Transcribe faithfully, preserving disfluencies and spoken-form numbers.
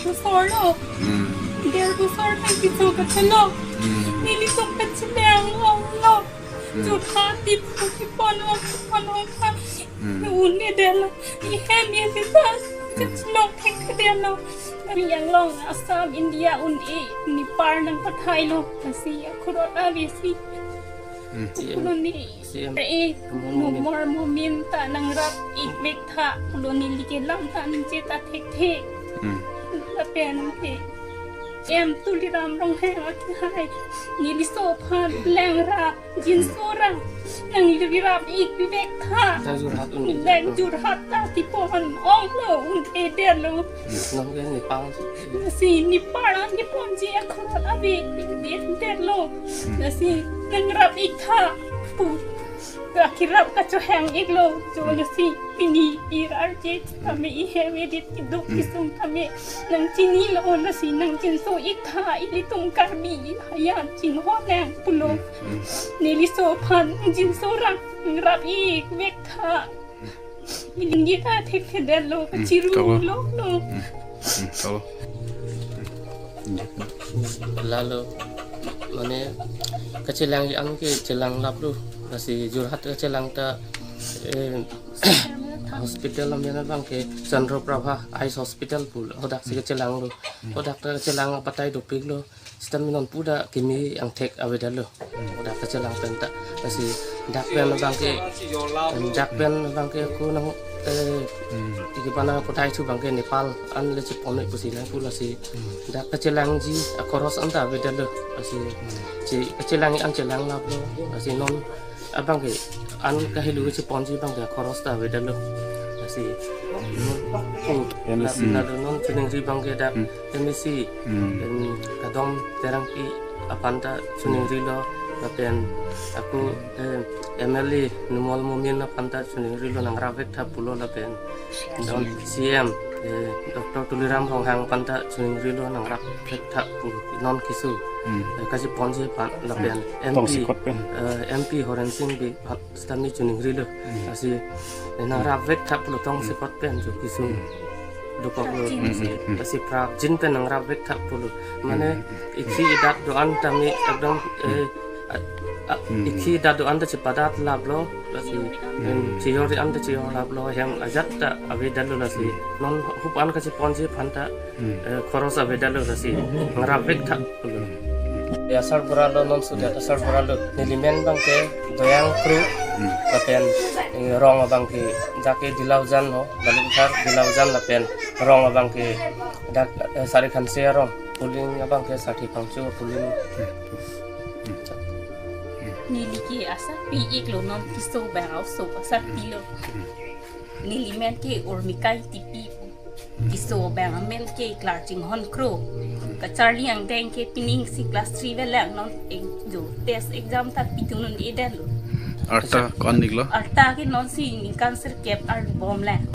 Bosor lo. Hmm. Der bosor pen kecho kachelong. Hmm. Nelitum kachelong lo. Hmm. Jorhat Diphu kepon ong, kepon ong ta. Hmm. Un-e det lo. Ihem e bita. Hmm. Kachelong thekthedet lo. Kami anglong Assam, India un-e, Nepal nangpathai lo. Lasi akhurot ave si. Hmm. Koloni. Si em. Eh, Amor Momin. Amor Momin ta nangrap-ik vek tha. Koloni likelam ta ningje ta thekthe. Hmm. Lapen ke M Tuliram Ronghang akehai, neliso aphan langrap jinso ra nangrap-ik vek tha. Ta Jorhat un-e. Lang Jorhat ta kepon ong lo, un-e det lo. Hmm. Nang ke Nepal. Si Nepal an keponji akhurot ave, det lo. Hmm. Lasi nangrap-ik tha pu. Ka kerap kachohang-ik lo, jo. Hmm. Lasi pini ir arje tame, ihem edit keduk, hmm, kesung tame nangchini lo, lasi nangjinso-ik tha, ilitum Karbi ayan chinghon nang pulo. Hmm. Hmm. Neliso aphan jinso ra nangrap-ik vek tha. Ningje ta thekthe det lo, hmm, kachiru, tolo, lo lo. Hmm. Hmm, tolo. Lalo, mane, kachelang an ke chelang lap lo. Lasi Jorhat kachelang ta, eh, hospital amen abang ke Chandra Prabha Eyes Hospital pu, hadak si kachelang lo. Hadak ta kachelang abatai dopik lo. Sitame non puda kimi angthek avedet lo. Hadak kachelang pen ta. Lasi dak pen abang ke, dak pen abang ke ako nang, eh, hmm, iki bana kotai thu abang ke Nepal an le chepon-ik pusi lang pu, lasi, hmm, dak kachelangji akhoros an ta avedet lo. Lasi, hmm, che, kachelang an chelang lap lo. Lasi non abang ke an kahelo cheponji abang ke akhoros ta avedet lo. Lasi, hmm, oh, M A C. Lasi lalo non chiningri abang ke dak, hmm, M A C, hmm, em, Kadom Terangpi aphan ta chiningri lo, lapen ako, eh, M L A Numal Momin aphan ta chiningri lo, nangrap vek tha pulo, lapen non C M, eh, Doctor Tuliram Ronghang aphan ta chiningri lo, nangrap vek tha pu, non keso, hmm, eh, kacheponji aphan, lapen, hmm, M P, tongsekot pen, eh, M P Horen Sing Bey aphan sitame chiningri lo. Hmm. Lasi, eh, nangrap vek tha pulo, tongsekot pen jo keso, hmm, dokok lo. Hmm, hmm, hmm. Lasi prapjin pen nangrap vek tha pulo. Mane, hmm, hmm, hmm, ikhi idat do-an tame ekdom, eh, a, a, hmm, ikhi idat do-an ta chepadat lap lo. Lasi, hmm, em, chejor-i an ta chejor lap lo, hem ajat ta avedet lo. Lasi, hmm, non hup an kacheponji aphan ta, hmm, eh, khoros avedet lo, lasi nangrap vek tha pulo. Hmm. Ya, asarbura lo, non sudet asarbura lo. Neli men abang ke Doyang Kro. Hmm. Lapen, eh, rong abang ke jake Dilaujan ho, Balukthar Dilaujan, lapen rong abang ke dak, eh, Sari Khanse arong. Puling abang ke Sati Pangcho puling. Hmm. Hmm. Neli ke asarpi-ik lo, non keso abang oso asarpi lo. Hmm. Neli men ke Urmika Ingtipi. Keso abang amen ke Klarchinghon Kro. Kacharli angdeng ke pining si class three avelang, non eng jo test exam ta pidun un-edet lo. Arta ko-an-ik lo? Arta ke non si ningkan sirkep arni bom lang.